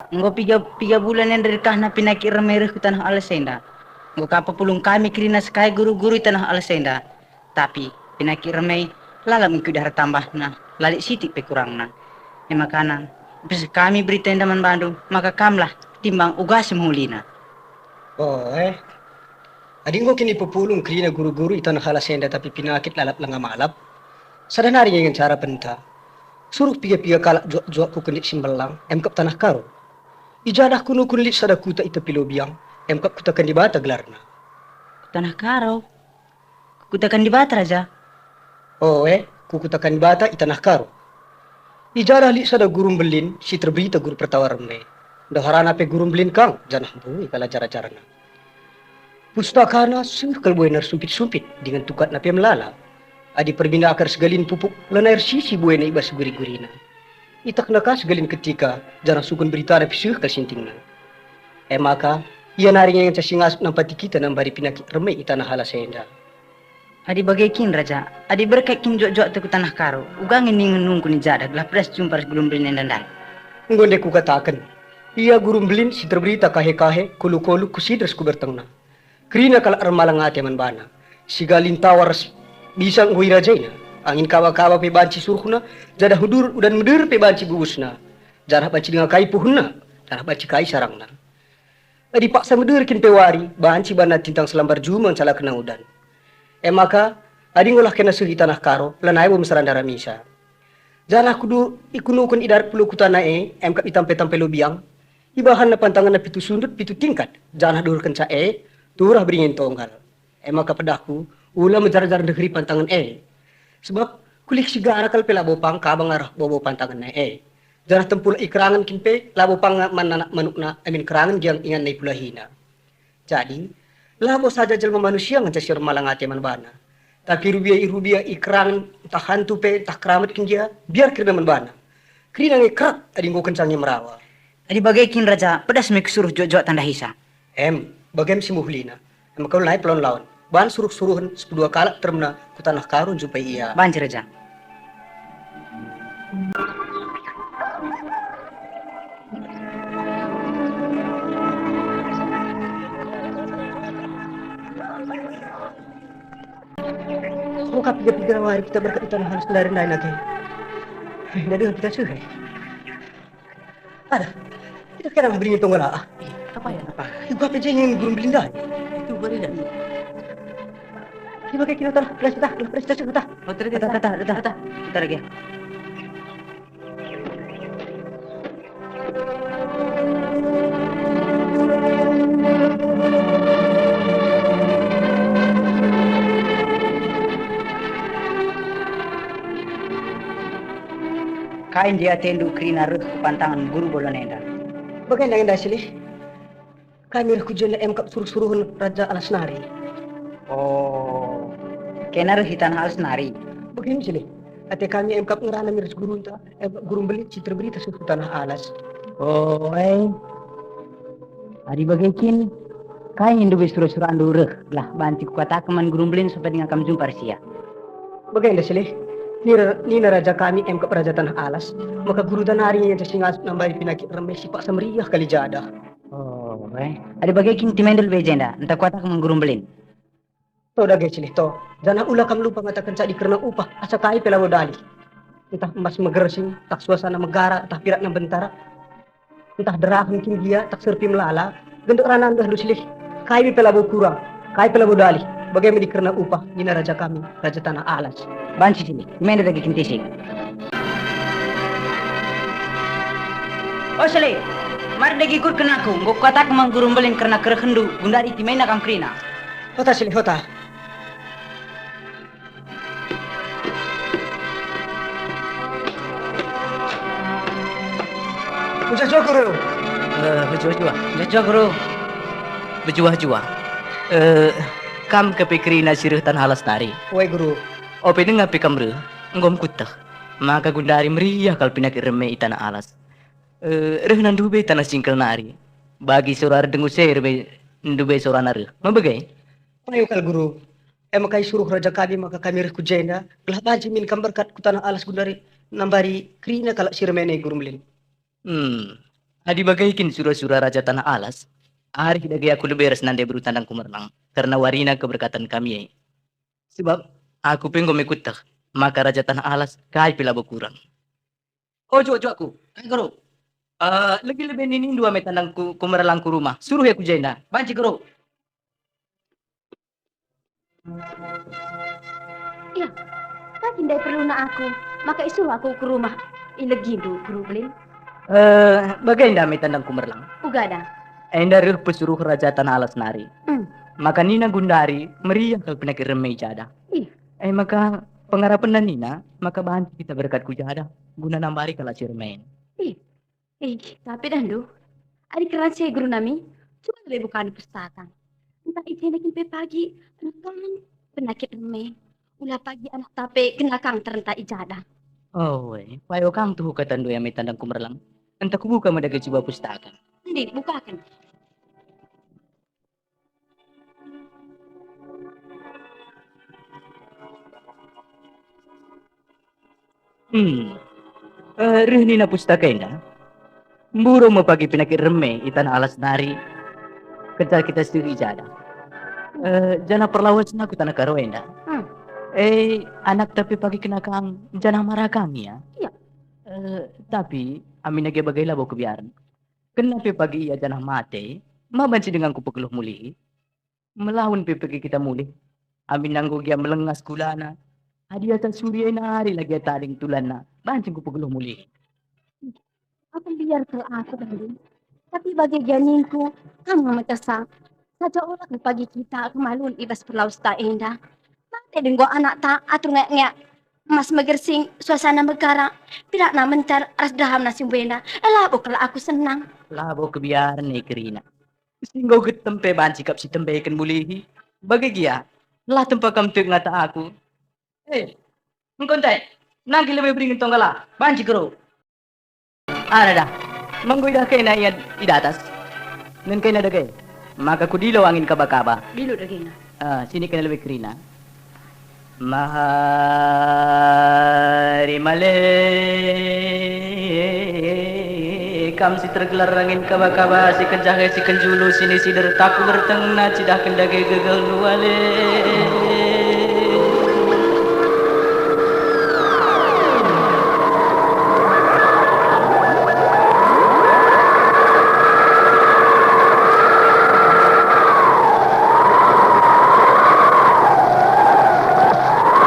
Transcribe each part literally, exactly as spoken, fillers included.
Enggo piga, piga bulan enda dekahna pinakit reme reh ku taneh Alas enda. Enggo ka pepulung kami kerina sekai guru-guru i taneh Alas enda. Tapi pinakit reme lalap nge kuidah ertambahna, la lit sitik pe kurangna. E makana, ipeseh kami berita enda man bandu, maka kamlah timbang uga si mehulina. Oh, eh. Adi enggo kin ipepulung kerina guru-guru i taneh Alas enda tapi pinakit lalap langa malap, sada nari nge ngenca arapenta. Suruh piga-piga kalak juak-juak ku kendit si mbelang, emkap taneh Karo. I jadah kunukun lit sada kuta i tepi Lobiang, emkap kutaken Dibata gelarna. Ku taneh Karo? Kukutaken Dibata, Raja. Oe, kukutaken Dibata i taneh Karo. I jadah lit sada guru mbelin si terberita guru pertawa reme. Ndoharana pe guru mbelin kang, janah mbue kal ajar-ajarna. Pustakana seh kal buena ersumpit-sumpit, dingen tukatna pe melala. Adi perbinda akar segalin pupuk, lanai ersisi buena i bas guri-gurina. Ietehna ka segalin ketika, janah sukun beritana pe seh kal sintingna. E maka, ia nari ngenca si ngasup nampati kita nambari pinakit reme i taneh Alas enda. Adi bage kin, Raja, adi berkat kin juak-juakta ku taneh Karo, uga nge ningen nungkun i jadah gelah pedas jumpa ras guru mbelin enda ndai. Enggo nde kukataken, ia guru mbelin si terberita kahe-kahe, kolu-kolu, ku si der ras ku bertengna. Kerina kalak ermalang ate man bana. Sigalin tawar ras bisa enggo irajaina. Angin kaba-kaba pe banci suruhna, jadah udur udan meder pe banci bubusna. Janah banci denga kai puhunna, janah banci kai sarangna. Adi paksa meder kin pe wari, banci bana tintang selambar juma encalakenna udan. E maka, adi enggolah kena seh i taneh Karo, lanai bo mesera ndara misa. Janah kudu ikunukun i darat pulau kutana e, emkap i tampe-tampe Lobiang, ibahanna pantangenna pitu sundut, pitu tingkat, janah duhurkenca e, turah beringin tonggal. E maka pedahku, ula mejar-jar ndeheri pantangen e. Sebab, kulih sigara kal pe labo pang kaba ngarah bobo pantangenna e. Janah tempula ikerangen kin pe, labo pang man anak manukna amin kerangen gia inganna ipulahina. Jadi, labo saja jelma manusia ngenca si ermalang ate man bana. Tapi rubia-rubia ikerangen, ntah hantu pe, ntah keramat kin gia, biar kerina man bana. Kerina nge kerap adi enggo kenca nge merawa. Adi bage kin, Raja, pedas me kusuruh juak-juakta ndahisa. Em, bage me si mehulina. Em kal nai pe lawan-lawan. Ban suruh-suruhen sepedua kalak teremna ku taneh Karo njumpai ia. Banci, Raja. Enggo ka piga-piga wari kita berkat i taneh Alas ndai nake. Eh, ndai denga kita seh. Ada. Kita kena beringin tonggal ah. Eh, apa ya? Apa? Iga pe je nge guru mbelin ndai. Itu guru dah. Kita pakai kita tah, kita kita, kita kita. Oh, terus kita. Kita, kita, kita. Kita lagi. Kai ndia atendu kerina reh ku pantangen guru bolon enda? Bage nda enda silih. Kami reh ku jenda emkap suruh-suruhen Raja Alas nari. Oh, kena reh i taneh Alas nari. Begin sini, ate kami emkap ngerana miras gurunta, emkap guru mbelin si terberita seh ku taneh Alas. Oh, eh. Adi bage kin, kai nge ndube sura-surandu reh, gelah banci kukataken man guru mbelin supaya denga kam jumpa ras ia. Bagenda silih, nina, nina raja kami emkap raja taneh Alas, maka gurunta nari ngenca si ngasup nambai pinakit reme si paksa meriah kal i jadah. Oh, eh. Adi bage kin timenda lebe jenda, ntah kuataken man guru mbelin. To dage silih to, janah ula kam lupa ngataken cadi kerna upah, asa kai pe labo dalih. Ntah emas megersing, ntah suasana megara, ntah pirakna bentara, ntah derahen kin gia, ntah serpi melala, gendek rana ndah lu silih. Kai pe labo kurang, kai pe labo dalih, bage me dikerna upah, nina raja kami, raja taneh Alas. Banci silih, timenda dage kin tisik. O Sele, mari dage ikutken aku, enggo kukataken man guru mbelin kerna kerehenndu, gundari timena kam kerina. Hota Sele, hota. Mejuah-juah, Guru. Eh, mejuah-juah. Mejuah-juah, Guru. Mejuah-juah. Eh, kam kepe kerina si reh taneh Alas nari? Oe, Guru. Ope denga pe kam reh, enggo mekuteh. Maka gundari meriah kal pinakit reme i taneh Alas. Eh, rehna ndube taneh Singkel nari. Bagi sora erdengu se reme ndube sorana reh. Ma bage? Payo kal, Guru. E maka isuruh raja kami maka kami reh ku jenda, gelah banci min kam berkat ku taneh Alas gundari nambari kerina kalak si reme nai guru mbelin. Hmm. Adi bage kin sura-sura Raja Tanah Alas, arih dage aku lebe ras nande beru tandang Kumerlang, kerna warina keberkatan kami e. Sebab aku pe enggo me kueteh maka Raja Tanah Alas kai pe labo kurang. O juak-juakku, kai Guru? Eh, legi lebe ninindu ame tandang ku, Kumerlang ku rumah. Suruh ia ku jenda. Banci Guru. Ia, kai kin ndai perluna aku, maka isuruh aku ku rumah ilegindu, Guru Belin? Eh, bagenda me tandang Kumerlang. Uga da. Enda reh pesuruh Raja Tanah Alas nari. Hmm. Maka nina gundari, meriah kal penakit reme i jada. Ih. E maka pengarapenna nina, maka banci kita berkat ku jada, guna nambari kalak si reme. Ih. Ih, tapi dahndu, adi kerna si e Guru nami, cuba lebe buka pustaka. Ntah i jenda kin pe pagi, engkang penakit reme, ula pagi anak ta pe kena kanker ntah i jada. Oh, we, payo kang tuhu katandu ame tandang Kumerlang. Ntah kubuka me dage cuba pustaka. Endi, bukaken. Hmm. Eh, reh nina pustaka enda. Mburo me pagi penakit reme i Tanah Alas nari. Kenca kita seh i jada. Eh, janah perlawasen aku Tanah Karo enda. Hmm. Eh, anak ta pe pagi kena kang, janah mara kang ia. Iya. Eh, tapi, amin age bage labo kebiaren. Kena pe pagi ia janah mate, ma banci denga kupegeluh mulihi? Melawen pe pagi kita mulih, amin enggo gia melengas kulana. Adi ata suri e nari la gia tading tulanna, banci kupegeluh mulihi. Aku mbiar kal aku, Bali. Tapi bage gia ningku, kam nge metesa. Saja ola kal pagi kita kemalun i bas perlawesta enda. Mate denggo anakta atur ngeak-ngeak. Emas megersing, suasana megara, pilakna mencar ras deramna si mbena, e labo kal aku senang. Labo kebiaren e kerina. Si enggo getem pe banci kap sitembeken mulihi. Bage gia, la tempa kam tek ngata aku. Eh, enggo nte, nangkih lebe beringin tonggal ah, banci Guru. Arah dah, menggo idah kena ia i datas. Nen kena dage, maka kudilo angin kaba-kaba. Dilo dagena. Ah, sini kena lebe kerina. Mahari male kam si tergelar angin kaba-kaba, si kenjahe, si kenjulu, si nisider, taku bertengna, cidahken dage gegel nuale.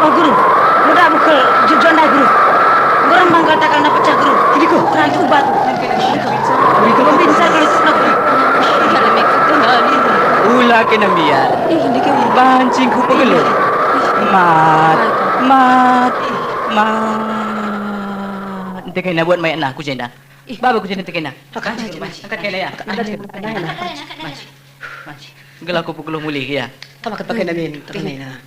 Oh, Guru, meda me kal jujuan ndai, Guru. Enggo rembang kal takalna pecah, Guru. Ini ko. Terantuk batu. Ini ko. Pembinsar kal itu, Guru. Ula kena mbiar. Ih, ini ke. Banci kupegeluh. Mat, mat, mat. Ente kena buat mayat nah, ku jenda. Ih. Baba ku jenda ente kena. Angkat kena ya. Angkat kena. Banci. Banci. Gelah kupegeluh mulih ya. Kam angkat pakena min, terkena.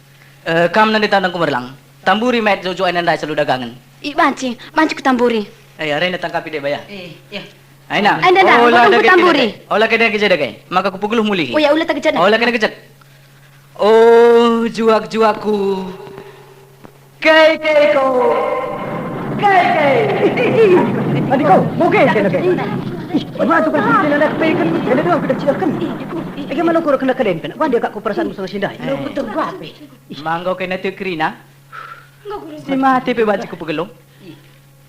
Eh, kam nande tandang Kumerlang. Tamburi mayat juak-juak enda ndai selalu dagangen. I banci, banci kutamburi. Eh, arena tangkapi deba ya. Eh, ya. Aina. Aina, ola kena kejek. Ola kena kejek dage. Maka kupegeluh mulih. Oh ya, ula tak kejek. Ola kena kejek. Oh, juak-juakku. Kai, kai ko. Kai, kai. Adi ko, moge kena kai. Ih, matu kan sini nanda kepeken, nanda doang kita cilaken. Ege mana kura kena kaden pen. Wah, dia kak ku perasaan sama sindai. Lo betul bape. Manggo kena tek kerina. Si mate pe banci kupegeluh.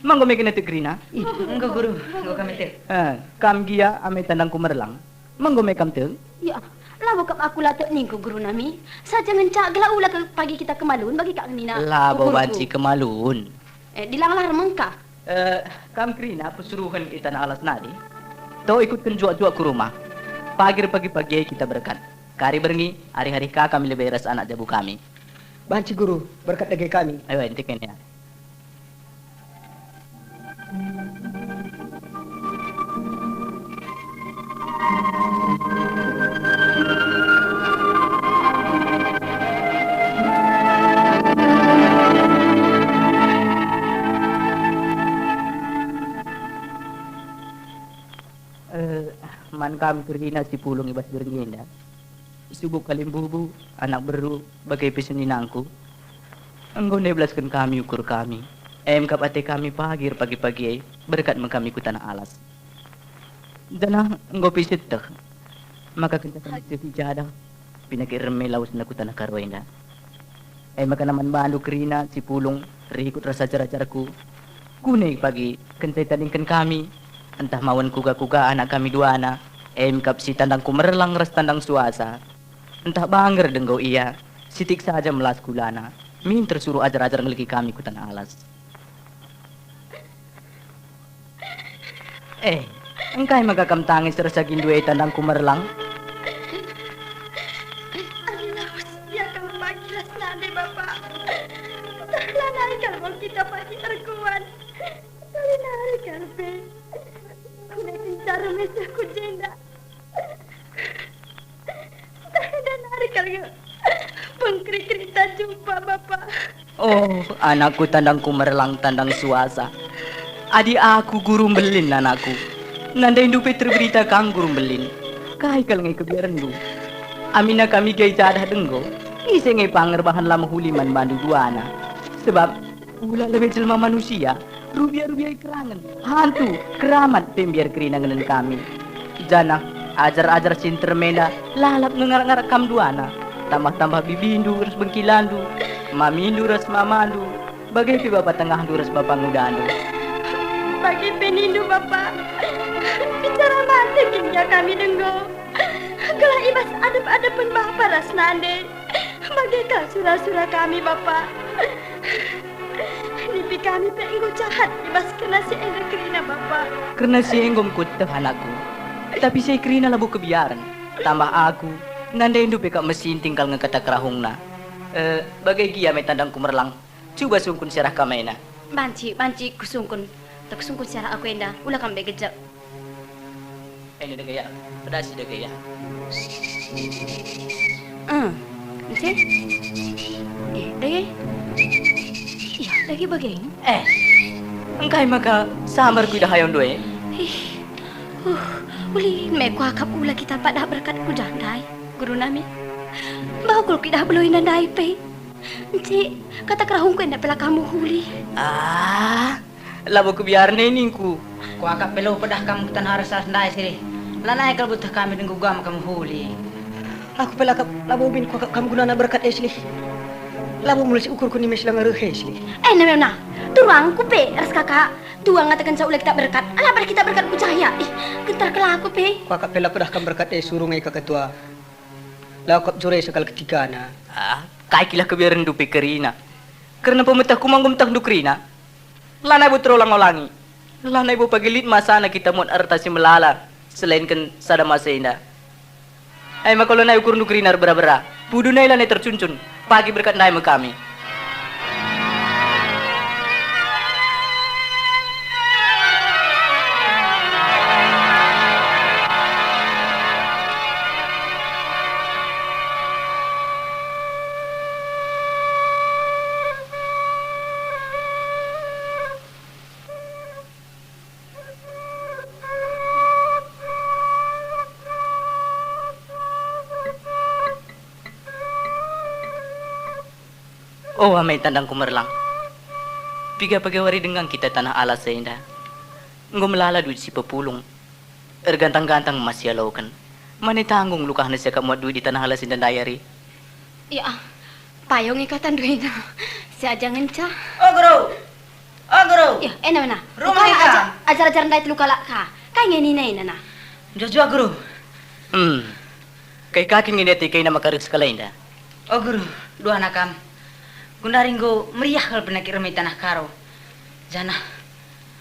Manggo me kena tek kerina. Ih, enggo, Guru, enggo kami tek. Eh, kam gia ame tandang Kumerlang. Manggo me kam tek? Ya, labo kap aku la tek ningku, Guru nami. Saja ngenca gelah ula ke pagi kita kemalun bagi kak nina. Labo ukurku. Banci kemalun. Eh, dilanglah remengka. Eh, kam kerina pesuruhen i Tanah Alas nari. To ikutken juak-juak ku rumah. Pagir pagi-pagi kita berkat. Kari berngi, arih-arih ka kami lebe ras anak jabu kami. Banci, Guru, berkat dage kami. Ayo, ente kene ya. Eh, man kam kerina si pulung i bas berngi enda. Subuk kalimbubu, anak beru, bage pe seninangku. Enggo ndebelasken kami ukur kami. Em kap ate kami pagir pagi-pagi e, berkat me kami ku Tanah Alas. Janah enggo pe sieteh, maka kenca kami seh i jadah, penakit reme lawesna ku taneh Karo enda. E maka man bandu kerina si pulung, rikut ras ajar-ajarku. Kune pagi kenca itandingken kami, ntah mawen kuga-kuga anak kami duana, e me kap si tandang Kumerlang ras tandang Suasa. Ntah banger denggo ia, sitik saja melas kulana, minter suruh ajar-ajar ngelegi kami ku taneh Alas. Eh, engkai maka kam tangis ras agindu e tandang Kumerlang? Adi lawes ia kal pagi ras nande, Bapa. Ntah lanai kal kita pagi erkuan. Kali nari kal pe. Kune kenca reme seh ku jenda. Ntah enda nari kal nge pengkrik-krik ta jumpa, Bapa. Oh, anakku tandang Kumerlang tandang Suasa. Adi aku guru mbelin anakku. Nandaindu pe terberita kam guru mbelin. Kai kal nge kebiarenndu? Aminna kami gia i jadah denggo, ise nge panger bahan la mehuli man bandu duana? Sebab ula lebe jelma manusia, rubia-rubia ikerangen, hantu, keramat pe mbiar kerina ngenen kami. Janah ajar-ajar si nterem enda lalap nge ngarak-ngarak kam duana, tambah-tambah bibindu ras bengkilandu, mamindu ras mamandu, bage pe bapa tengahndu ras bapa ngudandu. Bage pe nindu, Bapa. Bicara mate kin gia kami denggo, gelah i bas adep-adepen bapa ras nande. Bage kal sura-sura kami, Bapa. Nipi kami pe enggo jahat i bas kerna si enda kerina, Bapa. Kerna si enggo kueteh anakku. Tapi si kerina labo kebiaren. Tambah aku, nandaindu pe kap mesinting kal nge kata kerahungna. Eh, bage gia me tandang Kumerlang. Cuba sungkun siarah kam ena. Banci, banci kusungkun. Tak kusungkun siarah aku enda, ula kam be gejek. Enda dage ya, pedasi dage ya. Eh, ence? Eh, dage? Iya, dage bage. Eh, engkai maka sambar kuidah ayondu e? Ih, uh, uli me kuakap ula kita padah berkat ku jandai, guru nami. Bahukul kuidah beloi ndai pe. Ence, kata kerahungku enda pe la kam mehuli. Ah, labo kebiaren e ningku. Kuakap pe la pedah kam ku taneh Alas ndai, Silih. Lanai kal buteh kami denggo uga maka mehuli. Aku pe la kap, labo bin kuakap kam gunana berkat e, Silih. Labo mulih si ukurku nime si langa reh e, Silih. Eh, name na, turangku pe ras kakak tua ngatakenca ula kita berkat. Ala pada kita berkat ku cahaya. Ih, gentar kal aku pe. Kuakap pe la pedah kam berkat e, suruh nge kakak tua. La kap jore sekal ketikana. Ah, kai kal kebiarenndu pe kerina? Kerna pemetehku ma enggo metehndu kerina. Lanai bo terolang-olangi. Lanai bo pagi lit masana kita muat erta si melala, selainken sada masa enda. Ai maka lanai ukurndu kerina erbera-bera. Pudu nai lanai tercuncun. Pagi berkat ndai me kami. O ame tandang Kumerlang, piga pagi wari denga kita taneh Alas enda? Enggo melala duit si pepulung, ergantang-gantang emas sialoken. Mane tanggung lukahna siakap muat duit i taneh Alas enda ndai ari? Ya, payo nge katandu enda. Si aja ngenca. O guru! O guru! Ya, ena mena. Rumah enda. Ajar-ajar ndai telu kalak ka. Kai nge nina ena na? Jua-jua guru. Hmm. Kai ka kin nge niati kaina maka reh sekali enda? O guru, duana kam. Gundari enggo meriah kal penakit reme i taneh Karo. Janah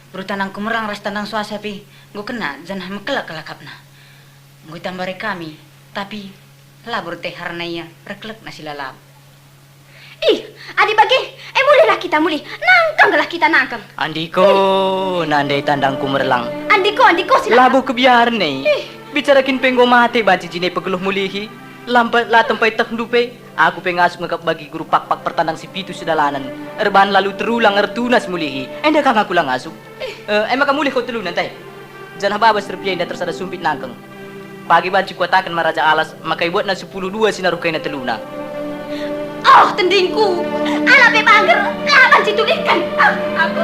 beru tandang Kumerlang ras tandang Suasa pe enggo kena janah mekelek kal akapna. Enggo itambari kami, tapi labo erteharna ia erkelekna si lalap. Ih, adi bage, e mulihlah kita mulih. Nangkeng gelah kita nangkeng. Andiko, nande tandang Kumerlang. Andiko, andiko, silakan. Labo kebiaren e. Ih. Bicara kin pe enggo mate banci jine pegeluh mulihi. Lampa la tempai tehndu pe. Aku pe ngasup nge kap bagi guru pakpak pertandang si pitu sidalanen. Erbahan lalu terulang ertunas mulihi. Enda kang aku la ngasup. Eh, e maka mulih kau teluna, ntai. Janah babas serpia enda tersada sumpit nangkeng. Pagi banci kuataken man Raja Alas, maka ibuatna sepuluh dua si naruh kaina teluna. Oh, tendingku! Ala pe banger, la banci tulihken. Ah, aku.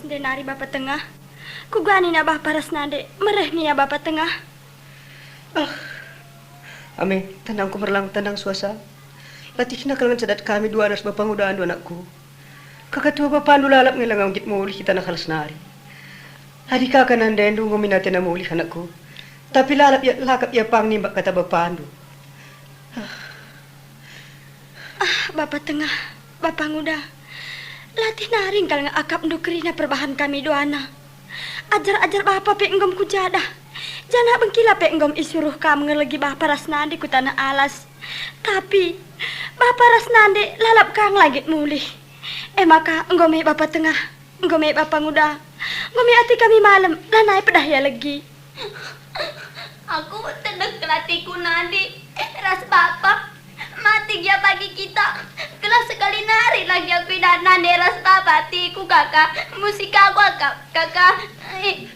Nde nari Bapa Tengah. Kuga nina Bapa ras Nande, mereh nge ia Bapa Tengah. Ah, Ame, tandangku merlang tandang suasa. Latihna kal ngenca dat kami duana ras bapa ngudandu, anakku. Kaka tua bapandu lalap nge langa nggit mulih i taneh Halas nari. Adi kaka nandendu enggo min atena mulih, anakku, tapi lalap ia, lakap ia pang nimbak kata bapandu. Ah, Bapa Tengah, Bapa Nguda, latih nari kal nge akapndu kerina perbahan kami duana. Ajar-ajar Bapa pe enggom kujadah, janah bengkila pe enggom isuruh kam ngelegi Bapa ras Nande ku taneh Alas. Tapi Bapa ras Nande lalap ka nge la nggit mulih. E maka enggo me Bapa Tengah, enggo me Bapa Nguda, enggo me ate kami malem, lanai pedah ia legi. Aku tedeh kal ateku Nande ras Bapa. Mate gia bagi kita, gelah sekali nari la gia kuidah Nande ras Bapa ateku, kaka. Musi ka aku akap, kaka. Eh.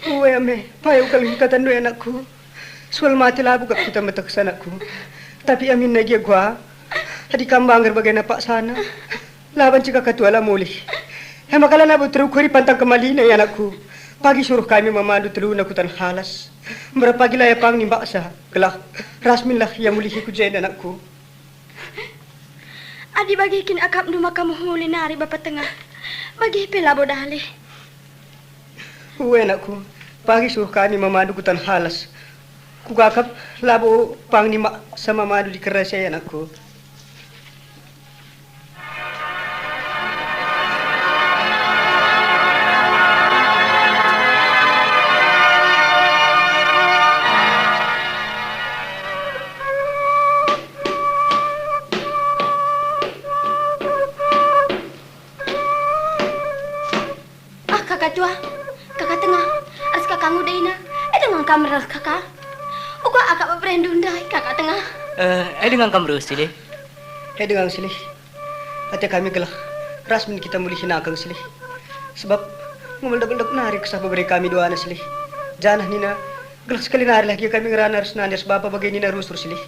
Ue, Ame, payo kal nge katandu, anakku. Soal mate labo kap kita metehsa, anakku. Tapi aminna gia gua, adi kam bangger bagena paksana, la banci kaka tua la mulih. E maka lanai bo terukur ipantang kemalina, anakku. Pagi suruh kami mamandu teluna ku taneh Halas. Mberapa pagi la ia pang nimbaksa, gelah ras minlah ia mulihi ku jenda, anakku. Adi bage kin akapndu maka mehuli nari Bapa Tengah, bage pe labo dalih. Ue, anakku, pagi suruh kami mamandu ku taneh Halas. Kuga kap labo pang nimbaksa mamandu di keras e, anakku. Ah, kaka tua, kaka tengah, ras kaka nguda ina, e denga kam reh, kaka. Uga akap beberendu ndai, kaka tengah. Eh, e denga kam reh, Silih. E denga, Silih. Ate kami gelah ras min kita mulihi nangkeng, Silih. Sebab enggo meledak-ledak nari kesah bebere kami duana, Silih. Janah nina, gelah sekali nari lah gia kami ngerana ras Nande ras Bapa bage nina rusur, Silih.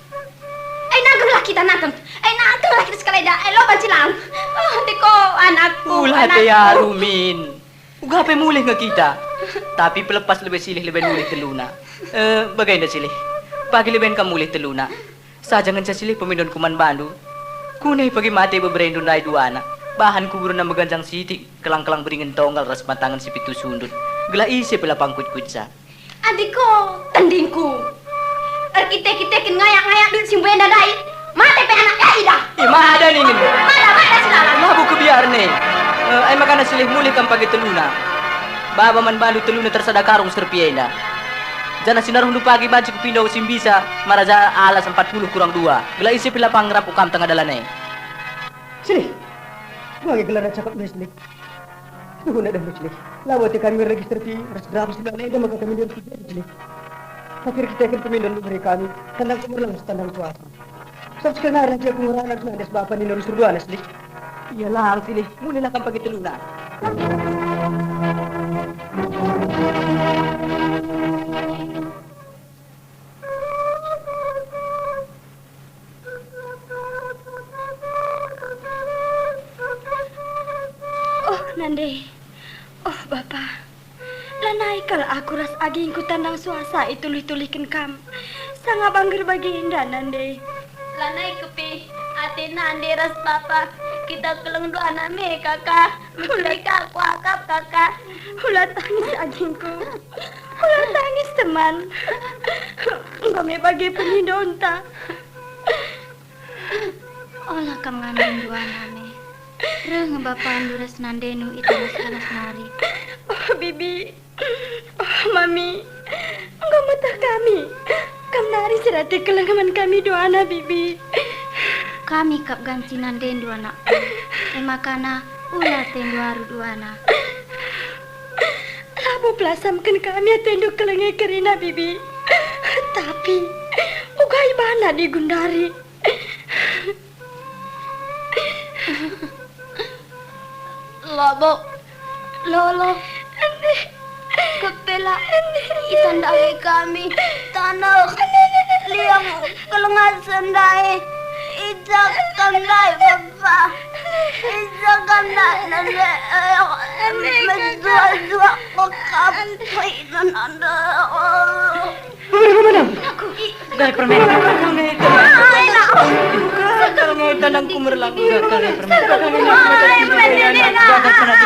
Ai nangkenglah kita nangkeng. Ai nangkenglah kita sekali dah. Ai lo banci lang. Oh, teko anakku, Ula anakku. Te aru, Min. Uga pe mulih nge kita. Tapi pelepas lebe Silih leben mulih teluna. Eh, bagenda Silih. Pagi leben kam mulih teluna. Saja ngenca Silih pemindonku man bandu. Kune pagi mate beberendu ndai duana. Bahan kuburna meganjang sitik, kelang-kelang beringin tonggal ras pantangen si pitu sundut. Gelah ise pe la pang kuit-kuitsa. Adiko, tendingku. Erkite-kiteken ngayak-ngayak duit si mbue enda ndai, mate pe anak ya idah. Ih, mada ningen. Mada, mada silalah. Labo kebiaren e. Eh, ai makana Silih mulih kam pagi teluna. Baba man bandu teluna tersada karung serpi enda. Janah si naruhndu pagi banci kupindo si mbisa maraja alas empat puluh kurang dua. Gelah ise pe la pang ngerampok kam tengah dalan e. Silih. Bage gelarna cakap ndai, Silih. Tuhuna dah, Silih. Labo ate kami erlegi serpi ras derapis bulan enda maka kami ndai, Silih. Tapi erkiteken pemindon bebere kami, tandang kumerlang tandang kuasa. Sabap sekali nari aku ngerana ras Nande ras Bapa nina rusur duana, Silih. Ia lang, Silih. Mulihlah kam pagi teluna. Oh, Nande. Oh, Bapa. Lanai kal aku ras agingku tandang suasa itulih-tulihken kam. Sanga bangger bagenda, Nande. Lanai kepe ate Nande ras Bapa. Kita keleng duana me, Kaka. Mehuli ka aku akap, Kaka. Ula tangis, agingku. Ula tangis, teman. Enggo me bage penindonta. Ola kam ngandung duana me. Reh nge bapandu ras nandendu i taneh Halas nari. Oh, Bibi. Oh, Mami. Enggo meteh kami. Kam nari si rate keleng man kami duana, Bibi. Kami kap ganci nandendu, anakku. E makana ula atendu aru duana. Labo pelasamken kami atendu keleng e kerina, Bibi. Tapi uga ibana digundari. Labo, Lolo, kepela itandai kami taneh liang kelengasen ndai. Idakan ndai, Bapa. Idakan ndai, Nande. Mejual-jual kekapin, Nande. Gagal permen. Gagal permen. Gagal permen.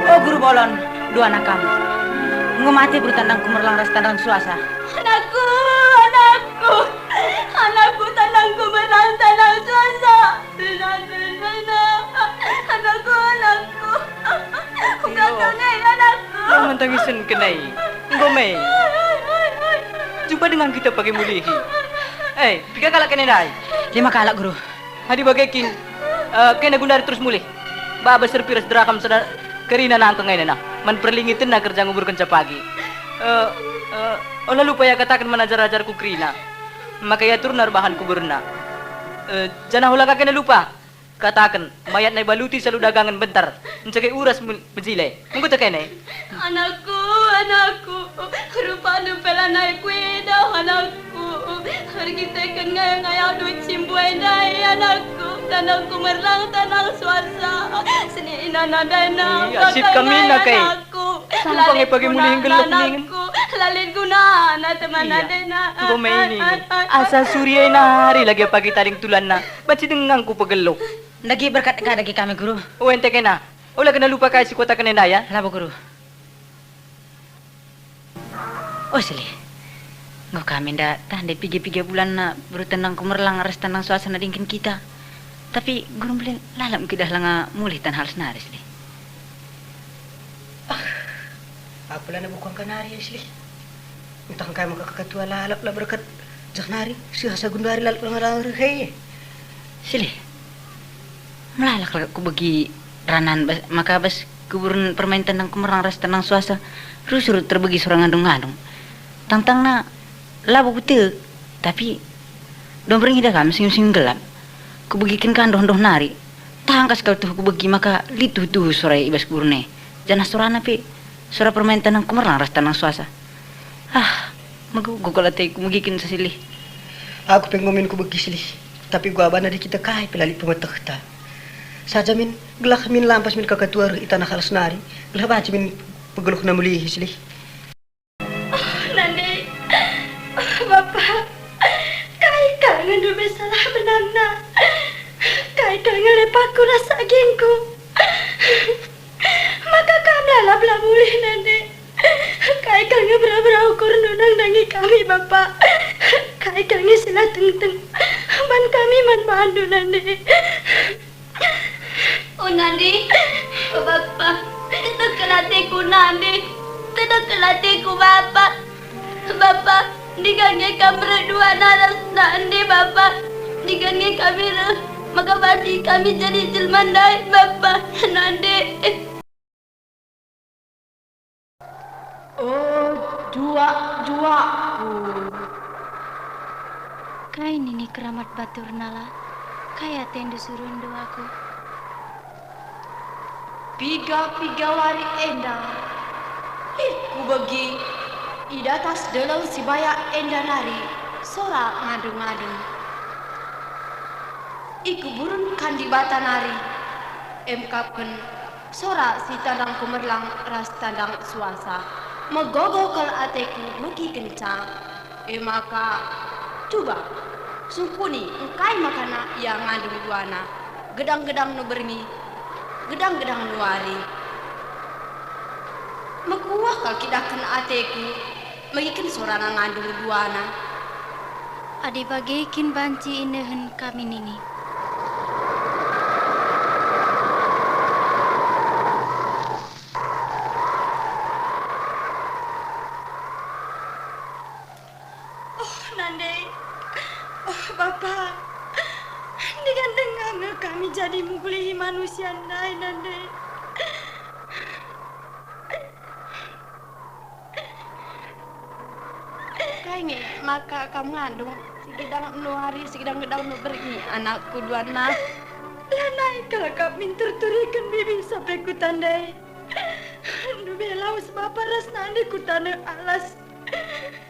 O Guru Bolon, duana kam. Enggo mate beru Tandang Kumerlang ras Tandang Suasa. Anakku, anakku, anakku Tandang Kumerlang, Tandang Suasa. Rena, Rena, Rena. Anakku, anakku. Uga kangen anakku. Jangan tangisen kenai. Enggo me. Jumpa dengan kita pagi mulihi. Eh, piga kalak kene ndai? Lima kalak, Guru. Adi bage kin, eh, kena gundari terus mulih. Baba serpi ras deraham sada kerina nangkeng ene nah. Man perlingitenna kerja nguburkenca pagi. Eh, eh, ola lupa ya kataken man ajar-ajarku kerina. Maka iaturna erbahan kuburna. Eh, janah ola ka kena lupa. Kataken, mayatna ibaluti salu dagangen bentar, encege uras me-, mejile. Enggo tekene? Anakku, anakku, rupandu pe lanai kuidah, anakku. Erkiteken ngayah-ngayah duit si mbuai ndai, anakku. Tandang Kumerlang, Tandang Suasa. Senina nadena. Iya, sip kami nake. Anakku. Sampai pagi mulih nggeluh ningen. Anakku, lalin gunana teman adena. Enggo me ini. Asa suri e nari lagi pagi tading tulanna. Banci denga ku pegeluh. Ndage berkat ka dage kami, Guru. O, ente kena. Ola kena lupa kai si kuataken enda, ya? Labo, Guru. O, Silih. Enggo kami enda tah ndai piga-piga bulanna beru Tandang Kumerlang ras Tandang Suasa nadingken kita. Tapi Guru mbelin lalap ngidah langa mulih tan hal senari, Silih. Ah, aku lanai bukuangka nari, ya, Silih. Ntah engkai maka kakatua lalap la berkat jah nari, seh asa genduari lalap langa-langa reh e. Silih, melala kal kubegi ranan bas, maka bas kuburen permain Tandang Kumerlang ras Tandang Suasa, rusur terbegi sora ngandung-ngandung. Tangtangna labo kutek, tapi dua berngi dah kami singgung-singgung gelap. Kubegiken ka ndoh-ndoh nari, tangkas kal tuhu kubegi maka lit tuhu-tuhu sora e i bas kuburen e, janah sorana pe sora permain Tandang Kumerlang ras Tandang Suasa. Ah, megogo kal ateku megiken sa Silih. Aku pe enggo min kubegi Silih, tapi guabana di kita kai pe la lit pemetehta. Saja min, gelah min lampas min kakatua reh i tanah alas nari, gelah banci min pegeluhna mulihi Silih. Oh, Nande. Oh, Bapa. Kai kal nge ndube salah benangna? Kai kal nge lepahku ras agingku? Maka kam lalap la mulih, Nande. Kai kal nge bera-bera ukurndu nandangi kami, Bapa? Kai kal nge si la tengteng man kami man bandu, Nande? O Nande, o Bapa, tedek kal ateku, Nande. Tedek kal ateku, Bapa. Bapa, ndigan nge kam reh duana ras Nande, Bapa. Ndigan nge kami reh, maka banci kami jadi jelma ndai, Bapa, Nande. O juak-juakku. Kai nini keramat batur nala? Kai atendu suruhndu aku? Piga-piga wari enda, lit kubegi i datas deleng si bayak enda nari sora ngandung-ngandung. I kuburen kan Dibata nari, emkapken sora si Tandang Kumerlang ras Tandang Suasa. Megogo kal ateku megikenca. E maka, cuba, sungkuni engkai makana ia ngandung duana, gedang-gedang nu berngi, gedang-gedang nu wari. Mekuah kal kidahken ateku, megiken sorana ngandung duana. Adi bage kin banci inehen kami nini. Oh, Nande. Oh, Bapa. Ndigan denga nge kami jadi mulihi manusia ndai, Nande. Nge maka kam ngandung, sigedang nuari, sigedang-gedang nu berngi anakku duana. Lanai kal kap minter turiken bibi sampe kutandai. Ndube lawes bapa ras nande ku taneh alas.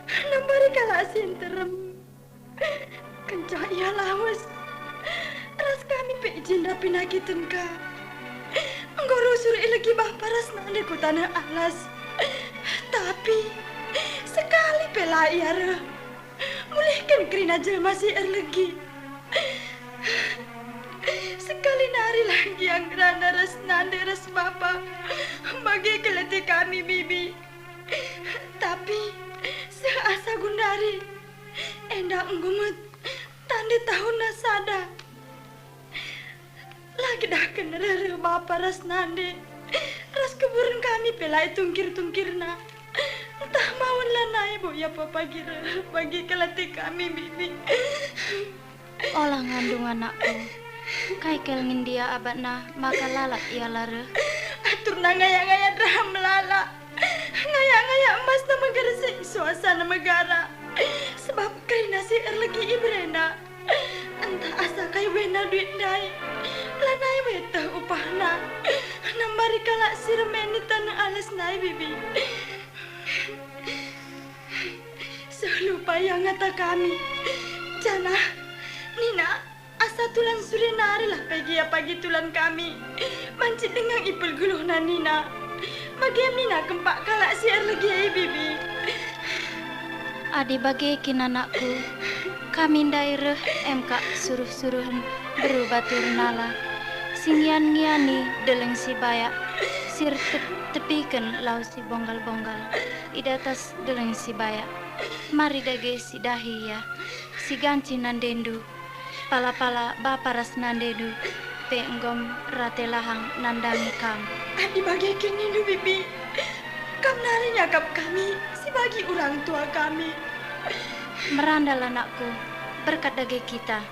Nambari kalak si nterem. Kenca ia lawes, ras kami pe i jenda penakiten ka. Enggo rusur ilegi bapa ras nande ku taneh alas. Tapi, sekali pe la ia reh. Mulihken kerina jelma si erlegi. Sekali nari la gia ngerana ras nande ras bapa. Bage kal ate kami, bibi. Tapi, seh asa gundari. Enda enggo me tande tahunna sada. La gedahken reh-reh bapa ras nande, ras kuburen kami pe la itungkir-tungkirna. Ntah mawen lanai bo ia pepagi reh, bage kal ate kami, bibi. Ola ngandung anakku. Kai kal ngendia abatna maka lalap ia la reh? Aturna ngayak-ngayak ndai melala. Ngayak-ngayak emasna menggersing suasana megara. Sebab kerina si erlegi iberena. Ntah asa kai buena duit ndai. Lanai we teh upahna. Nambari kalak si remen i taneh alas ndai, bibi. Seh lupa ia ngata kami. Janah, nina, asa tulan sure nari lah pagi ia pagi tulan kami. Banci denga ipelguluhna nina. Bage nina kempak kalak si erlegi e, bibi. Adi bage kin anakku, kami ndai reh em kak suruh-suruhen beru batu ernala, si ngian-ngiani deleng si bayak, si ertep-tepiken lau si bonggal-bonggal i datas deleng si bayak. Mari dage si dahi ia, si ganci nandendu. Pala-pala bapa ras nandendu pe enggo rate lahang nandangi kam. Adi bage kin nindu, bibi, kam nari nyakap kami si bagi orang tua kami. Merandal anakku, berkat dage kita.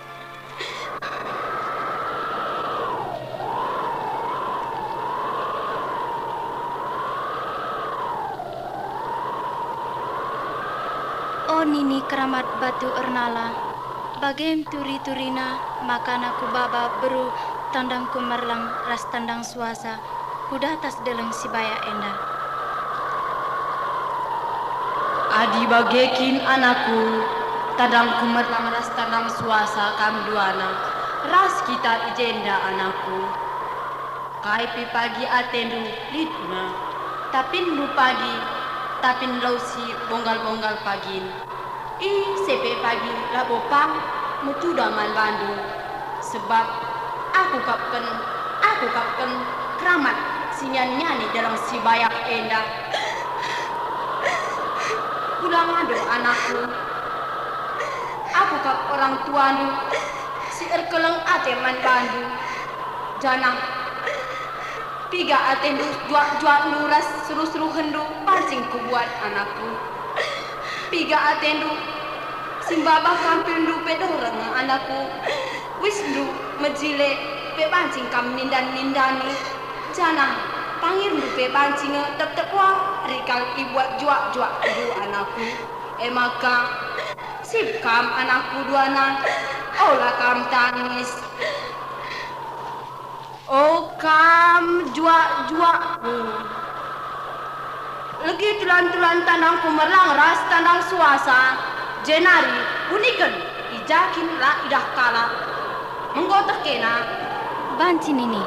O nini keramat batu ernala, bage turi-turina makana kubaba beru tandang kumerlang ras tandang suasa ku datas deleng si bayak enda. Adi bage kin anakku, tandang kumerlang ras tandang suasa kam duana, ras kita i jenda anakku. Kai pe pagi atendu lit me, tapinndu pagi, tapin lau si bonggal-bonggal pagin. Ise pe pagi labo pang metuda man bandu, sebab aku kapken, aku kapken keramat si ngian-ngiani deleng si bayak enda. Kula ngandung anakku, aku kap orang tuandu si erkeleng ate man bandu, janah piga atendu juak-juakndu ras seru-seruhenndu pancing kubuat anakku. Piga atendu, simbabah kampilndu pe doreng anakku. Wisndu mejile pe pancing kam nindan-nindani, janah pangirndu pe pancing tep-tep wari kal ibuat juak-juakndu anakku. E maka, sip kam anakku duana, ola kam tangis. O kam juak-juakku, legi tulan-tulan tandang kumerlang ras tandang suasa, jenari buniken i ja kin la idah kalak. Menggo teh kena. Banci nini.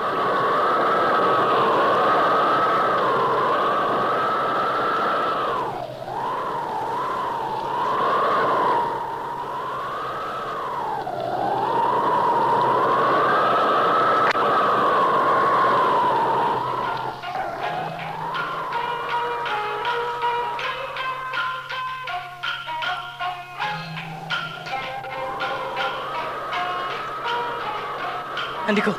Andiko,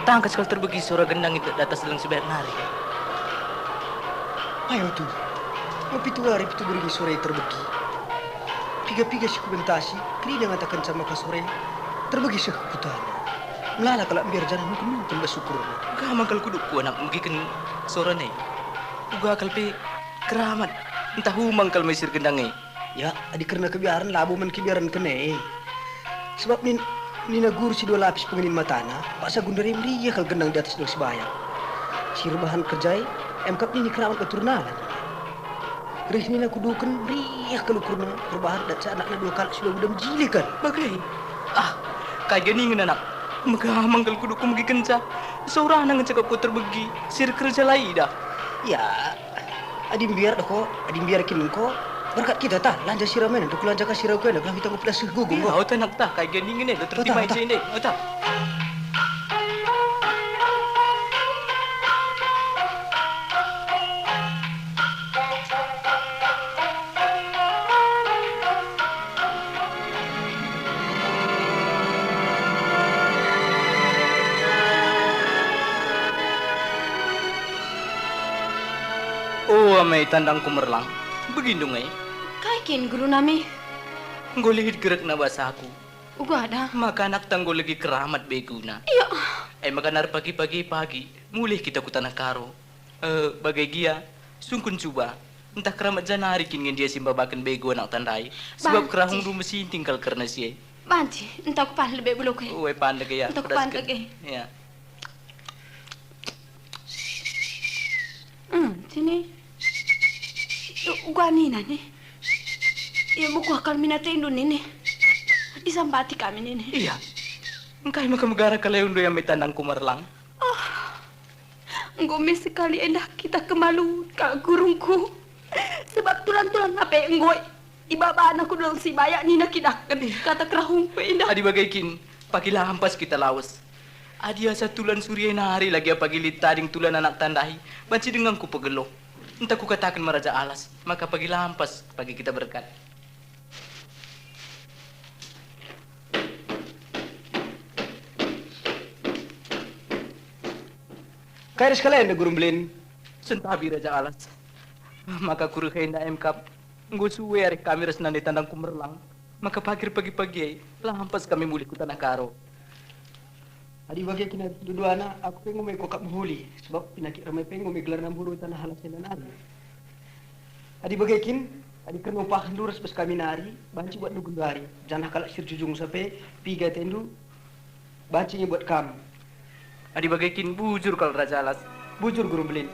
tangkas kal terbegi sora gendang i datas deleng si bayak nari. Ayo tu, mepitu wari pitu berngi sora e terbegi. Piga-piga si kubentasi, kerina ngatakenca maka sora e terbegi seh ku taneh. Melala kalak mbiar janah nungkun-nungkun bas ukurna. Uga mang kal kudukku anak megiken sora e. Uga kal pe keramat, ntah umang kal mesir gendang e. Ya, adi kerna kebiaren, labo man kebiaren kene. Sebab nin-, nina guru si dua lapis pengenin matana, paksa gundari meriah kal gendang di atas dua sibayak. Si erbahan kerjai, emkap nini keramat batur nalan. Rih nina kuduken, meriah kal ukurna, erbahan dat anakna dua kalak si dua buda mejile kal. Bage. Ah, kai ganingen anak? Megamang kal kuduku megikenca. Seorana ngenca kap ku terbegi, si erkerja la idah. Ya, adi mbiar deh ko, adi mbiar kin engko, berkat kita ta, lanja si ramai nanti kulanja ka si rau kena, gelah kita ngupedas seh gugung ko. Iya, ota anak ta, kai ganingen enda, terus Ota, dimain ota. Si ende, ota. O ame tandang kumerlang, begindu nge? Kai kin, guru nami? Enggo lit gerekna basaku. Uga da. Maka anakta enggo legi keramat beguna. Iya. E maka nari pagi-pagi pagi, mulih kita ku Tanah Karo. Eh, bage gia, sungkun cuba, ntah keramat janari kin nge ndia si mbabaken begu anakta ndai, sebab Banci. Kerahungndu mesinting kal kerna si e. Banci, ntah kupan lebe beluku e. Ue, pandek ya, Ntah kupan pedasken. Lebe. Ya. Hmm, sini. Uga nina nih. Ya, bukuh kal mina tendu nini. Disambati kami nini. Iya. Engkai maka megara kal e undu ya me tandang kumerlang? Oh. Enggo me sekali endah kita kemalu kal gurungku. Sebab tulan-tulan ape enggo ibabana ku dong si bayak nina kidaken kata kerahungku endah. Adi bage kin, pagi lampas kita lawes. Adi asa tulan suri e nari lagi apagi lit tading tulan anakta ndai, banci denga ku pegeluh. Ntah kukataken man Raja Alas, maka pagi lampas pagi kita berkat. Kai ras kalenda, Guru Mbelin? Sentabi Raja Alas. Maka kureh enda emkap. Enggo sue arih kami ras nande tandang kumerlang. Maka pagir pagi-pagi e, lampas kami mulih ku Tanah Karo. Adi bage kin duduana, aku pe enggo me kuakap mehuli, sebab pinakit ramai pe enggo me gelarna mburu i Tanah Alas enda nari. Adi bage kin, adi kerna upahndu ras bas kami nari, banci buatndu genduari, janah kalak si erjujungsa pe, piga atendu, banci nge buat kam. Adi bage kin bujur kal Raja Alas. Bujur, Guru Mbelin.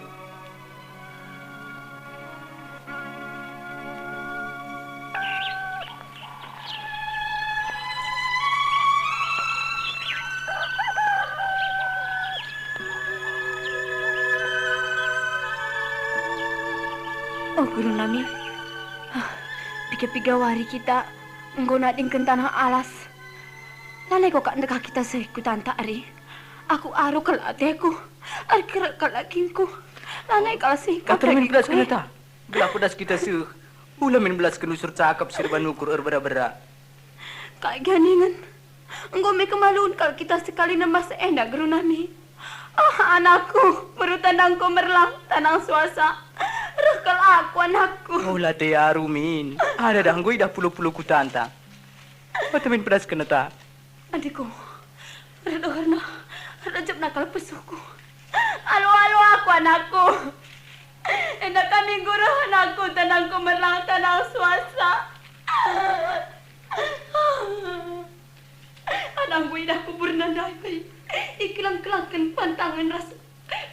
Oh, guru nami. Ah, piga-piga wari kita enggo nadingken Tanah Alas. Lanai ko kak ndekah kita seh ku Tantak ari. Aku aru kal ateku, erkerek kal dagingku. Lanai kal seh kap Atur min dagingku. Pedas kena ta. Gelah pedas kita seh. Ula min belasken usur cakap si erban ukur erbera-bera. Kak Ganingen, enggo me kemalun kal kita sekali nemas enda guru nami. Ah, anakku, beru tandangku merlang, tandang suasa. Reh kal aku, anakku. Ula te aru min. Ada dah enggo idah pulo-pulo kutanta. Mata min pedas kena ta. Adikku, erdoherna, erjepna kal pesuhku. Alu-alu aku, anakku. Enda kami guru anakku, tandangku merlang, tandang suasa. Anakku idah kuburna ndai, ikeleng-kelengken pantangen ras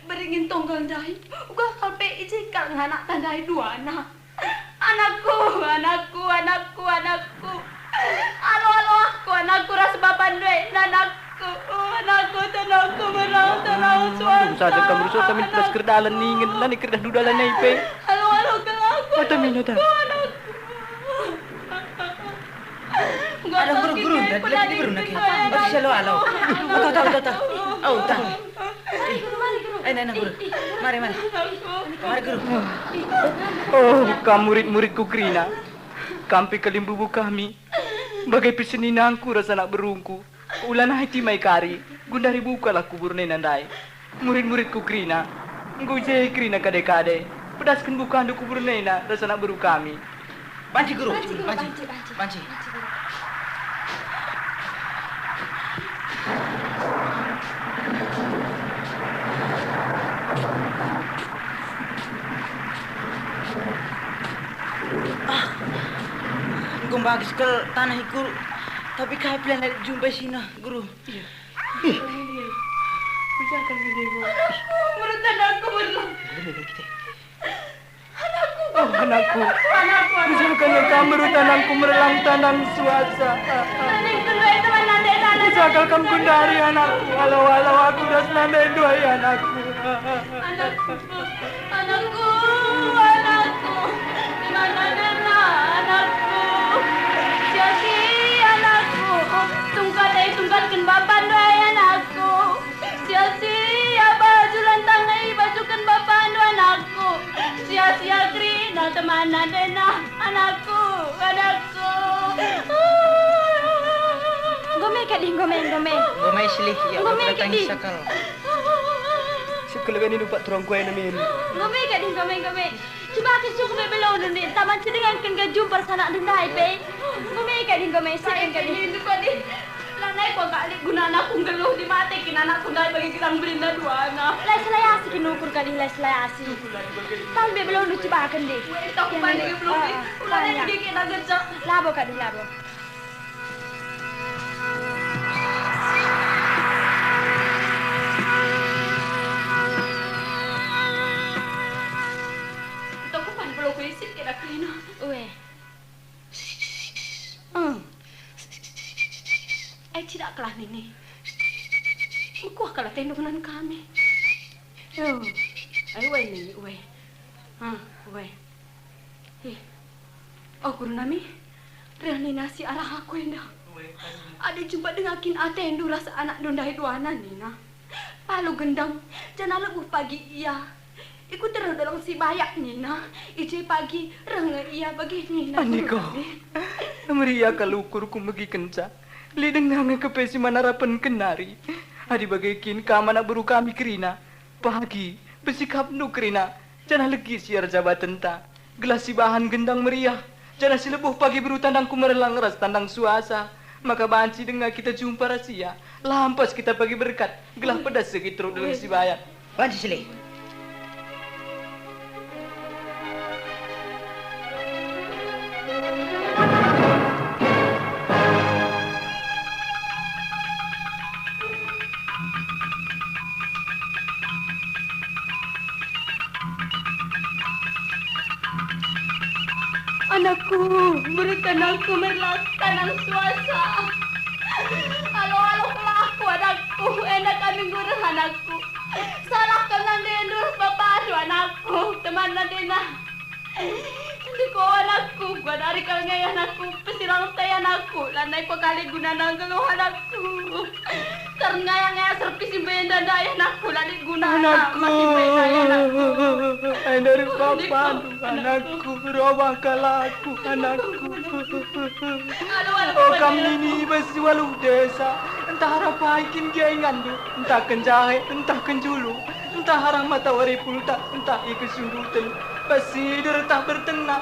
beringin tonggal ndai, uga kal pe i je kal nge anakta ndai duana. Anakku, anakku, anakku, anakku. Alo, alo aku, anakku ras baban duena, anakku. Anakku, tandangku merlang, tandang suasa. Saja kam rusuh, kami pedas kerdalan ningen, lani kerdah dudalan nai pe. Alo, alo kal aku, Mata mina ta. Anakku, anakku. Alah, guru, guru, dan lagi guru nake. Oh, si alo, alo. Tah, tah, tah, tah. Oh, tah. Eh, nah, nah, guru. Mari, mari. Mari, guru. Oh, kam murid-muridku kerina. Kam pe kalimbubu kami. Bage pe seninangku ras anak berungku. Ula nai timai kari, gundari bukalah kubur nena ndai. Murid-muridku kerina, enggo i je kerina kade-kade. Pedasken bukandu kubur nena ras anak beru kami. Banci, guru. Banci, guru, banci. Banci, banci. Banci. Ah. Bagi sekel tanah iku, tapi kai pe la jumpa isina, Guru. Iya. Ih. Bisa kan ini, Bu? Anakku, menurut anakku, menurut. Ini bagi kita. Anakku. Oh, anakku. Anakku, anakku, anakku. Bisa kan kamu menurut anakku merelang tandang suasa. Anakku, teman nanti, anakku. Bisa kan kamu gundari anakku. Alau, alau, aku ras nandai duai anakku. Anakku. Anakku, anakku, di mana dena anakku? Sia-sia anakku, tungkat e tungkatken bapandu ai anakku. Sia-sia baju lantang e ibajuken bapandu anakku. Sia-sia kerina temanna dena anakku, anakku. Enggo me kadi, enggo me, enggo me. Enggo me silih, ya, enggo me kadi. Sakal. Sekelebeni numpak turang kuai namin. Enggo me kadi, enggo me, enggo me. Cuba kin sungkup me belondu, Nde, ntah banci denga kin ka jumpa ras anakndu ndai pe. Enggo me kadi, enggo me, seh kadi. Lanai kuakap lit gunana aku nggeluh, di mate kin anakku ndai bagi gedang belinda duana. La iselayasi kin ukur kadi, la iselayasi. Tah me belondu cubaken, Nde. Weh, tak kupanik belum, Nde. Ah, ah, lanai tanya. Bagi kena gejek. Labo kadi, labo. Ntah kupan belo ku isip kena kerina. Ue. Hmm. Ai, cidaklah nini. Mekuah kal atendu ngenca kami. Yo. Ai, ue nini, ue. Ah, ue. Eh, o guru nami, reh nina si arah aku enda. Adi jumpa denga kin atendu ras anakndu ndai duana nina. Palu gendang, janah lebuh pagi ia. Ikut reh dolong si bayak nina, i je pagi reh nge ia bage nina. Andiko, guru nami. Meriah kal ukurku megikenca. Lit denga nge kepe si man arapenken nari. Adi bage kin kam anak beru kami kerina, pagi, besikapndu kerina. Janah legi si erjabatenta, gelah sibahan gendang meriah, janah si lebuh pagi beru tandangku merelang ras tandang suasa, maka banci denga kita jumpa ras ia, lampas kita pagi berkat, gelah pedas segi teruk dalam sibayan. Banci silih. Anakku, berikan aku merlak tanang suasa. Alo-alo kelaku anakku, enda kami ngurus anakku. Salah kena ndendur bapandu anakku, teman nadena. Ndiko anakku, kuadari kal nge anakku, pesirang tai anakku, lanai kuakap lit gunana nggeluh anakku. Terngaya-ngaya serpis imbe enda ndai anakku, la lit gunana. Anakku, masih baik ndai anakku. Ai ndai reh bapandu anakku, robah kal aku anakku. Aduh, aduh, oh, kam nini bas waluh desa, ntah arah pai kin gia ingandu, ntah ken jahe, ntah ken julu. Ntah arah matawari pulta, ntah i kesunduten, bas sider ntah bertena,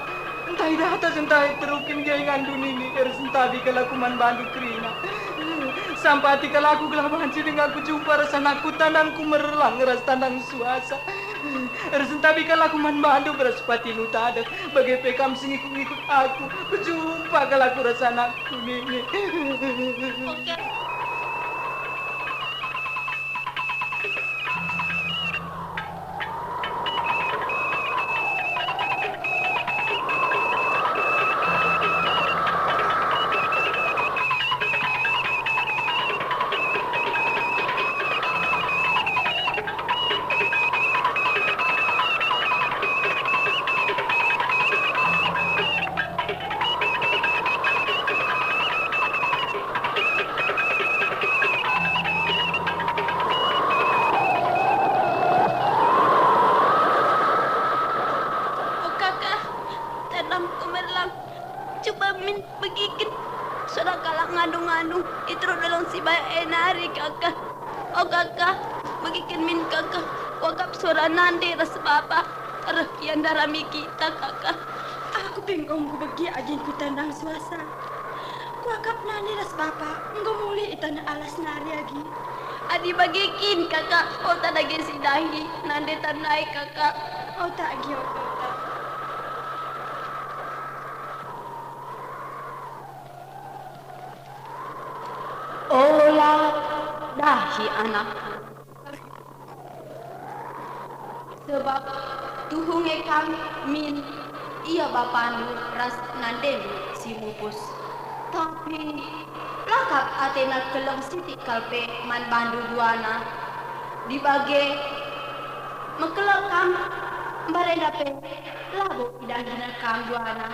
ntah i datas ntah i teruk kin gia ingandu nini, ersentabi kal aku man bandu kerina. Sampati kal aku gelah banci denga kujumpa ras anakku, tandangku merlang ras tandang suasa. Ersentabi kal aku man bandu ras patindu tadeh, bage pe kam si ngikut-ngikut aku, kujumpa kal aku ras anakku nini. Oke. O kaka, tandangku merlang. Cuba min begiken sora kalak ngandung-ngandung i teruk dolong si bayak e nari, kaka. O kaka, begiken min, kaka. Kuakap sora nande ras bapa reh ia ndarami kita, kaka. Aku pe enggo kubegi agingku tandang suasa. Kuakap nande ras bapa enggo mulih i taneh alas nari agi. Adi bage kin, kaka, ota dage si dahi nande tandai, kaka. Ota agi, ota, ota. Dahi anakku. Sebab tuhu nge kam min ia bapandu ras nandendu si mupus. Tapi la kap atena keleng sitik kal pe man bandu duana. Dibage mekeleng kam, mbarenda pe labo idahina kam duana.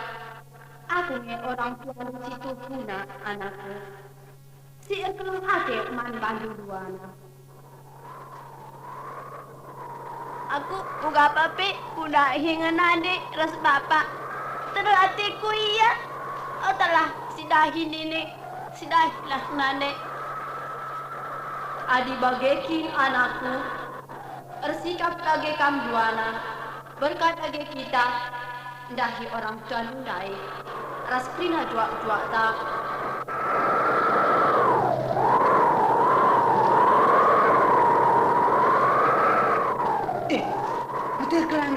Aku nge orang tuandu si tuhuna, anakku. Si erkeleng ate man bandu duana. Aku uga pe kudahi nge nande ras bapa. Tedeh ateku ia. Otalah, sidahi nini, sidahilah nande. Adi bage kin, anakku, ersikap dage kam duana, berkat dage kita ndahi orang tuandu ndai ras kerina juak-juakta. Eh, betul kan?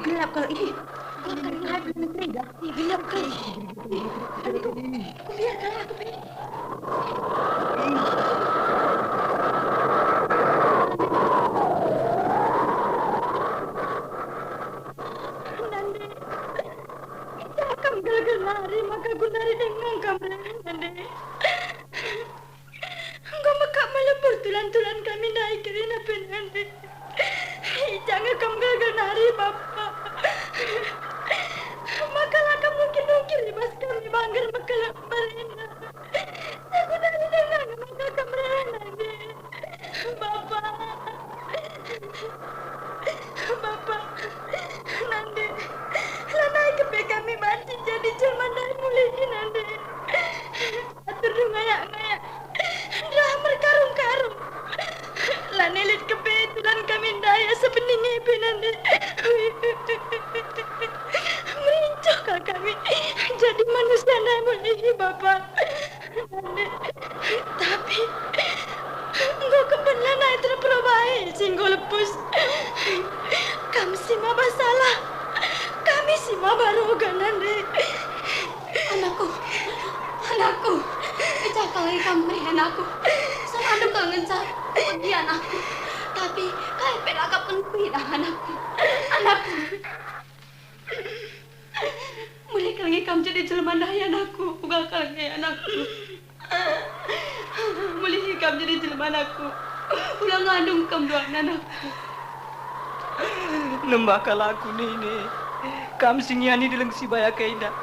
Gelap kal, ih. Gelap kal. Kubiar kal aku pe. Nande, idah kam gelgel nari maka gundari denga kam reh, Nande. Enggo mekap melebur tulan-tulan kami ndai kerina pe, Nande. Ija nge kam gelgel nari, Bapa. Maka la kam nungkir-nungkir i bas kami bangger mekeleng mbarenda. Aku dari denga nge maka kam reh, Nande. Bapa. Bapa. Nande. Lanai kepe kami banci jadi jelma ndai mulihi, Nande. Aturndu ngayak-ngayak, nderah merkarung-karung. Lanai lit kepe tulan kami ndai asa bening e pe, Nande. Merincuh kal kami jadi manusia ndai mulihi, Bapa. Nande. Tapi enggo kempen lanai terperbaik si enggo lepus. Kam si maba salah, kami si maba ruga, Nande. Anakku, anakku, ija kal nge kam reh, anakku. Salandu kal ngenca kuegi anakku, tapi kai pe la kap kuidah anakku. Anakku, mulih kal nge kam jadi jelma ndai, anakku, uga kal nge, anakku. Mulihi kam jadi jelma, anakku. Ula ngandung kam duana, anakku. Nembah kal aku, Nini. Kam si ngiani deleng si bayak enda.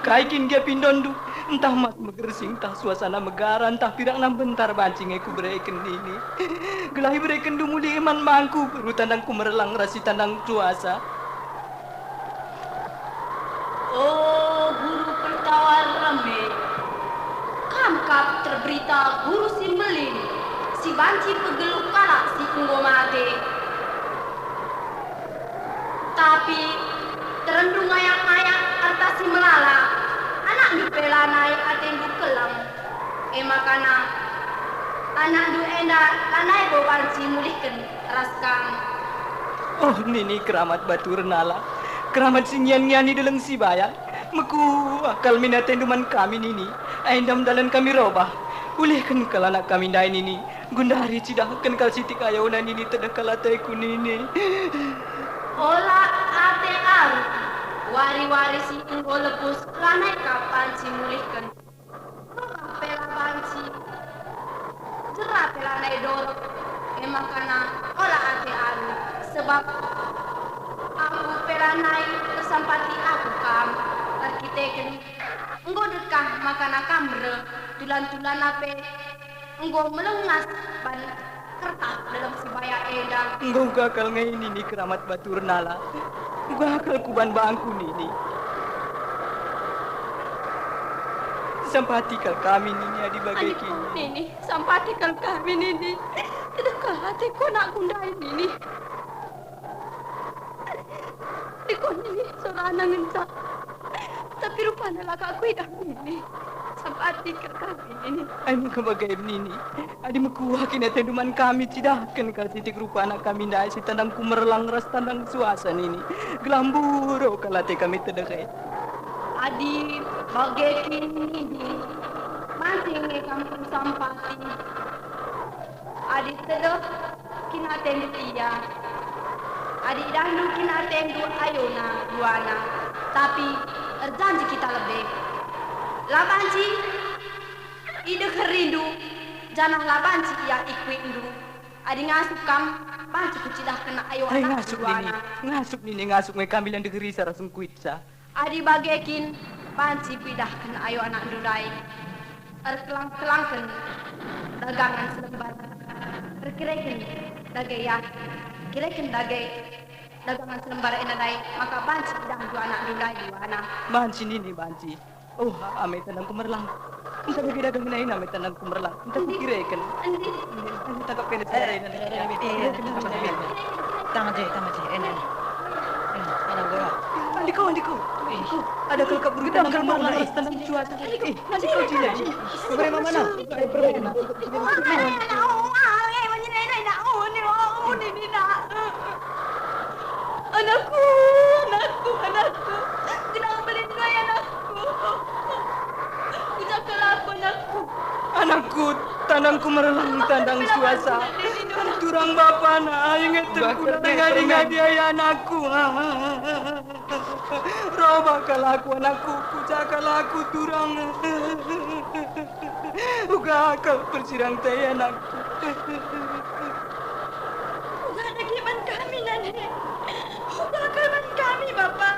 Kai kin gia pindonndu? Ntah mas megersing, ntah suasana megara, ntah pirakna mbentar banci nge kubereken, Nini. Gelah iberekenndu mulih man bangku, beru tandang kumerlang ras si tandang kuasa. O guru Pertawa Reme, kam kap terberita guru si mbelin, si banci pegeluh kalak si enggo mate. Tapi terenndu ngayak-ngayak erta si melala, anakndu pe lanai atendu keleng. E makana, anakndu enda lanai bo banci mulihken ras kam. Oh, Nini, keramat batu ernala, keramat si ngian-ngiani deleng si bayak, mekuah kal min atendu man kami, Nini. Enda me dalan kami robah. Ulihken kal anak kami ndai, Nini. Gundari cidahken kal sitik ayona, Nini, tedeh kal ateku, Nini. Ola ate aruk, wari-wari si enggo lepus lanai kap banci mulihken. Rumah pe la banci, jera pe lanai dorok, e makana ola ate aruk, sebab aku pe lanai tersampati aku kam, erkiteken enggo dekah makana kam reh, tulan-tulanna pe enggo melungas ban kertah deleng si bayak enda. Enggo uga kal nge, Nini, keramat batu ernala. Uga kal kuban bangku, Nini. Sampati kal kami, Nini, adi bage kin. Nini, sampati kal kami, Nini. Tedeh kal ateku anakku ndai, Nini. Dikon, Nini, sorana ngenca. Tapi rupana la kap kuidah, Nini. Sampati kal kami, Nini. Ai maka bage, Nini. Adi mekuah kin atendu man kami, cidahken kal sitik rupa anak kami ndai si tandang kumerlang ras tandang suasa, Nini. Gelah mburo kal ate kami tedeh e. Adi bage kin nindu, banci nge kam kusampati. Adi tedeh kin atendu ia, adi idahndu kin atendu, ayona duana, tapi erjanji kita lebe. La banci ideherindu, janah la banci ia ikuitndu. Adi ngasup kam, banci kucidahken ayo anakku duana. Ai, ngasup nini, ngasup nini, ngasup nge kami la ndeherisa ras ngkuitsa. Adi bage kin, banci kuidahken ayo anakndu ndai. Erkelang-kelangken dagangen selembar, erkireken dage ia, kireken dage dagangen selembar enda ndai, maka banci idahndu anakndu ndai duana. Banci nini, banci. Oh, ame tandangku merlang. Ntah bagi dagangen enda ame tandangku merlang. Ntah kukireken. Ntah kutangkap kena sejarah enda. Tama je, tama je, enda. Enda, enda, enda. Andiko, andiko. Andiko. Ada kal kabur gedang, kal merlang. Tandang cuaca. Eh, andiko, Cina. Bagaimana? Anakku, anakku, anakku. Genang mbelin nge anakku. Kuja kal aku, anakku. Anakku, tandangku merlang, tandang suasa. Turang bapana, ingetkenku ngadi-ngadi ayah anakku. Roba kal aku, anakku, kuja kal aku turang. Uga kal persirang te, anakku. Uga dage man kami, Nande. Uga kal man kami, Bapa.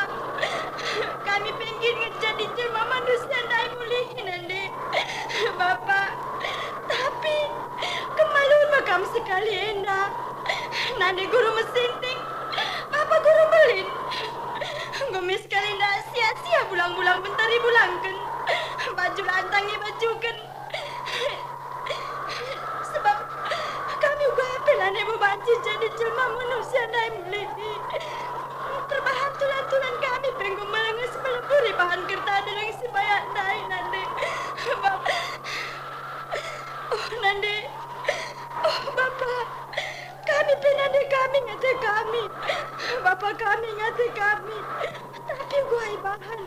Kami pe nggit nge jadi jelma manusia ndai mulihi, Nande. Bapa, tapi kemaluhen me kam sekali enda. Nande guru mesinting, Bapa guru mbelin. Enggo me sekali enda sia-sia bulang-bulang bentari bulangken. Baju lantang ibajuken. Sebab kami uga pe lanai banci jadi jelma manusia ndai mulihi. Perbahan tulan-tulan kami pe enggo melenges melebur ibahan kerta deleng si bayak ndai, Nande. Bap-, oh, Nande. Oh, Bapa. Kami pe, Nande, kami ngate kami. Bapa kami ngate kami. Tapi uga ibahan.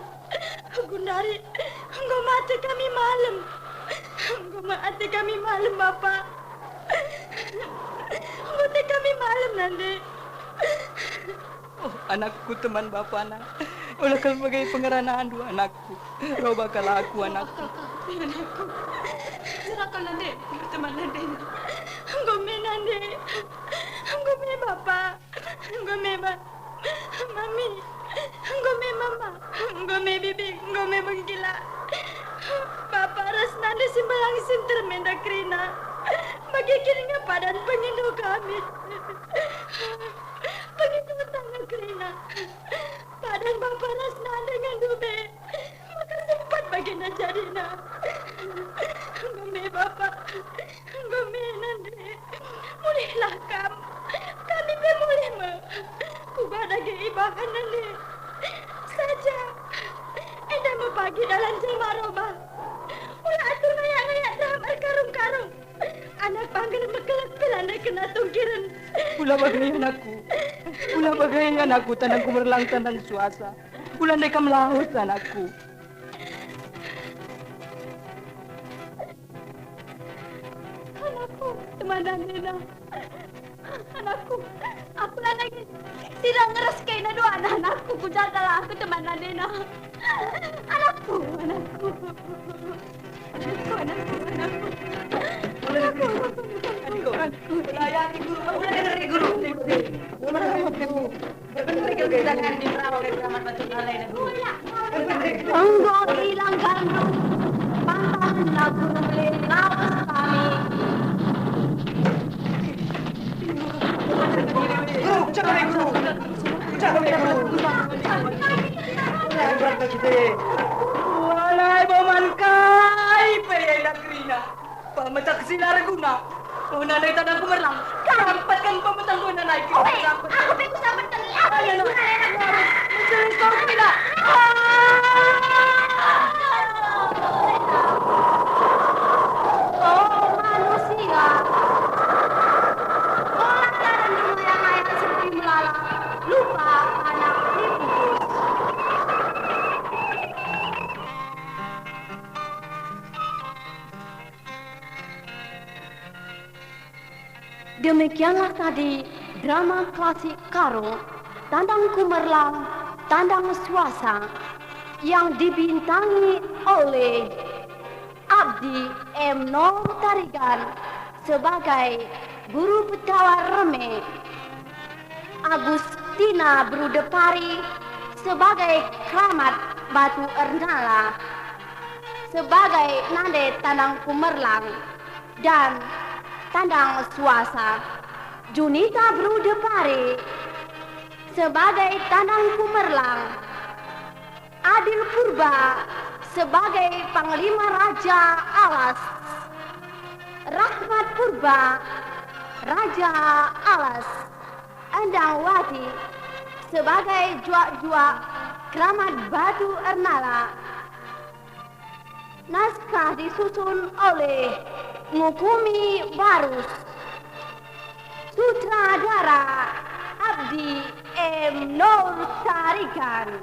Gundari, enggo mate kami malem. Enggo mate kami malem, Bapa. Enggo mate kami malem, Nande. Oh, anakku, teman bapana. Ola kal bage pengeranandu, anakku. Roba kal aku, anakku. Anakku. Serahkan, Nande, teman Nande. Enggo me, Nande. Enggo me, Bapa. Enggo me, Bapa. Mami, enggo me mama, enggo me bibi, enggo me bengkila. Bapa ras nande si mbelang si nterem enda kerina. Bage kin nge padan pengindo kami. Pengindo tangga kerina. Padan bapa ras nande ngendu be. Maka sempat bagenda jadina. Enggo me bapa, enggo me nande. Mulihlah kam. Kami pe mulih me. Kuga dage ibahan nande. Saja. Enda me pagi dalan jelma roba. Ula atur ngayak-ngayak daham erkarung-karung. Anak bangkel mekelek pe la nde kena tungkiren. Ula bage anakku. Ula bage anakku, tandangku merlang tandang suasa. Ula nde kam lawes anakku. Anakku, teman nandena. Anakku, aku lanai sida ngeres kaina duana anakku, kujaga lah aku teman nandena. Anakku, anakku. Anakku, anakku, anakku. Anakku, anakku, anakku. Anakku, anakku. Layani guru, layani guru. Enggo ilang gandum, pantanna guru lawes kami. Guru, kucak kami, guru. Kucak kami, guru. Walai, boman kai pe enda kerina. Pemetak si la erguna. Oh, nandai tandangku merlang. Kam. Rampatken pemetangku, nandai. Ue, aku pe kusampatken. Aku pe guna lelak. Mencuri skor kita. Ah! Oh, manusia. Oh, lantaran bermayang-mayang seperti melala, lupa anak dipupus. Demikianlah tadi drama klasik Karo, Tandang Kumerlang, Tandang Suasa, yang dibintangi oleh Abdi M. Nur Tarigan sebagai Guru Pedawa Reme, Agustina Beru Depari sebagai Keramat Batu Ernala, sebagai Nande Tandang Kumerlang dan Tandang Suasa, Junita Beru Depari sebagai Tandang Kumerlang, Adil Purba sebagai Panglima Raja Alas, Rahmat Purba Raja Alas, Endang Wati sebagai juak-juak Keramat Batu Ernala. Naskah disusun oleh Ngukumi Barus. Sutradara Abdi M. Nur Tarigan.